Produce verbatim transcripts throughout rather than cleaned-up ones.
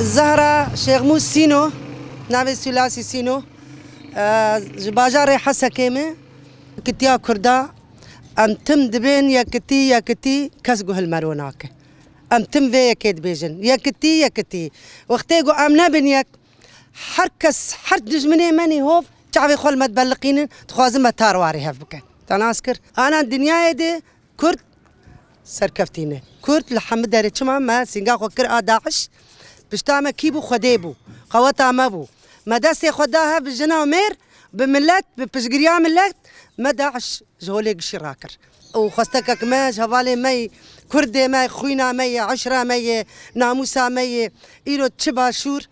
Zehra Şêxmûs Sîno, navê Sûlasî Sîno, e, ji bajarê Hesekê me. Yekitiya Kurda, em tim dibên yekitî, yekitî, kes guhil mero nake. Em tim vê yekê dibêjin. Yekitî, yekitî. Wextê ku em nebin yek, her kes, her dijminê me nî hov, çavê xwe li me dibeliqînin, dixwazin me tar warê hev bikin. Te nas kir? Ana dinyayê de Kurd serkeftî ne. Kurd li hemî derê çima me sînga xwe kir a DAIŞ, pişta me kî bû? Xwedê bû. Qeweta me bû. Me destê xwe da hev bi jina û mêr, bi milet, bi piştgiriya milet, me DAIŞ ji holê gişî rakir. Û xwestekek me ji hevalê me yê, Kurdê me, xwîna me yê, eşra me yê, namûsa me yê, îro çi Başûr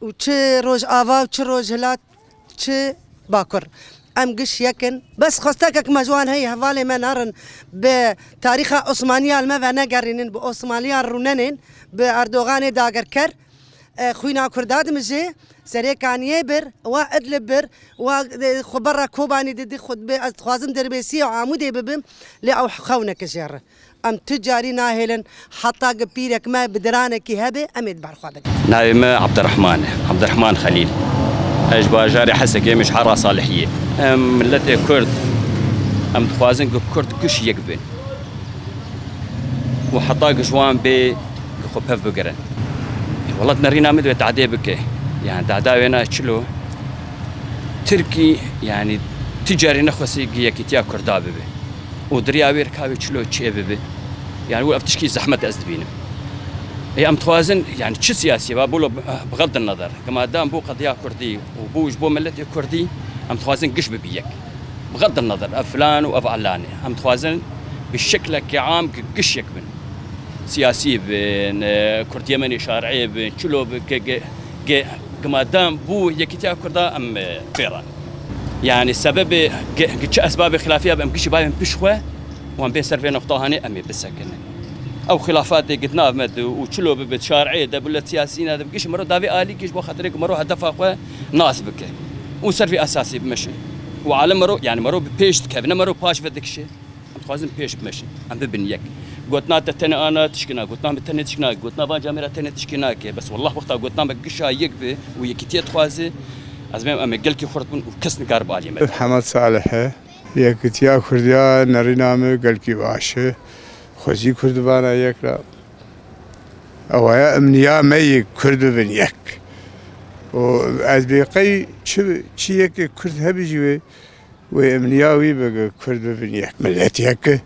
û çi Rojava û çi Rojhilat, çi Bakur. Em giş yek in. Bes xwestekek me ji wan heye, hevalê me nerin bi tarîxa Osmaniya li me venegerînin, bi Osmaniya rûnenên, bi Erdoganê dagirker, e, xwîna Kurda dimije, Serê Kaniyê bir, wa Idlib bir, wa, e, xwe berra Kobanî didî, xwe dibê, ez dixwazim Dirbêsiyê û Amûdê bibim, lê ew xewneke jê re. Em tu carî nahêlin, heta ku pîrek me bi diranekî hebe, em ê di ber xwe bidin. Navê me Abdurrahman e, Abdurrahman Xelîl. Ez ji bajarê Hesekê, min ji Hera Salihiyê. Em miletê Kurd, em dixwazin ku Kurd giş yek bin. Û heta ku ji wan bê ku xwe pev bigirin. Welat nerîna min divê dadê bike. Yani dada wê na çilo. Tirkî, yani, tu carî nexwesî ku yekîtiya Kurda bibe. Û di riya wê re ka wê çilo çê bibe. Yani, wê ev tişkî zehmet ez dibînim. Ê, em dixwazin, yani, çi siyasî ba, bolo, bixeddin nezer. Ku madem bû qediya Kurdî û bû ji bo miletê Kurdî, em dixwazin giş bibe yek. Bixeddin nezer, ev filan û ev alan e. Em dixwazin bi şeklekî am ku giş yek bin. Siyasî bin, e, Kurdiyê me nê şer'î bin, çilo bin, ke, ke, ke, ke madem bû yekîtiya Kurda em, e, fêran. Yani sebebê ke, ke çi esbabê xilafiya bi em gişî bayên piş xwe, wan bê ser vê noqta hanê em ê bisekinin. Ew xilafatê ke di nav me de û çilo bibe şer'î de, bilet siyasî ne de, gişî mero davê alî giş bo xatirê ku mero hedefa xwe nas bike. Û ser vê esasî bimeşin. Û alem mero, yani mero bi pêş dikevine, mero paş ve dikişe. Em dixwazin pêş bimeşin. Em bibin yek. Gotina te tenê ana tişkî nake. Gotina min tenê tişkî nake. Gotina van camêra tenê tişkî nake. Bes wallah wexta gotina me gişa yek be û yekîtiyê dixwaze, ez bêm em ê gelkî xurt bin û kes nikare bi aliyê me. Hemed Salih e. Yekîtiya Kurdiya nerîna min gelkî baş e. Xwezî Kurd bana yek ra. Ewaya emniya me yê Kurd bibin yek. Û ez bê qey çi, çi yekê Kurd hebî jî wê Wê emniya wî bike, Kurd bibin yek. Milet yek e.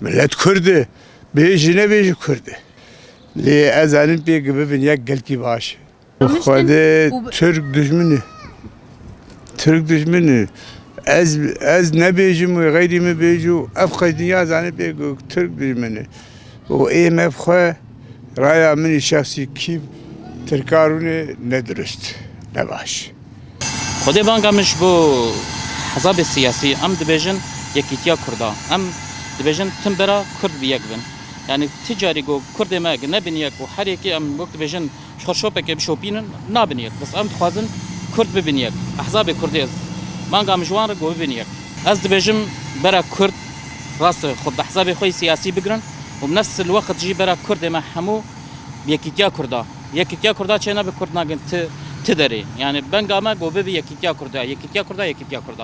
Milet Kurd e. Bêjî nebêjî Kurd e. Lê ez zanim pê ku bibin yek gelkî baş e. Xwedê Tirk dijmin e. Tirk dijmin e. Ez, ez nebêjim wê xeyrî min bêjî û ev qey dinya zane pê ku Tirk dijmin e. Û ê me bi xwe raya min î şexsî kî Tirka rûnê ne dirust, ne baş. Xwedê banga min ji bo hezabê siyasî, em dibêjin yekîtiya Kurda. Em dibêjin tim bera Kurd bi yek bin. Yani ti carî ku Kurdê me gi nebin yek û her yekê em wek dibêjin ji xwe şopekê bişopînin, nabin yek. Bes em dixwazin Kurd bibin yek. Ehzabê Kurdê ez banga min ji wan re ku bibin yek. Ez dibêjim bera Kurd rast xwe bi ehzabê xwe yê siyasî bigirin û bi nefs il weqt jî bera Kurdê me hemû bi yekîtiya Kurda. Yekîtiya Kurda çê nebe Kurd nagin ti, ti derê. Yani benga me ku bibi yekîtiya Kurda, yekîtiya Kurda, yekîtiya Kurda.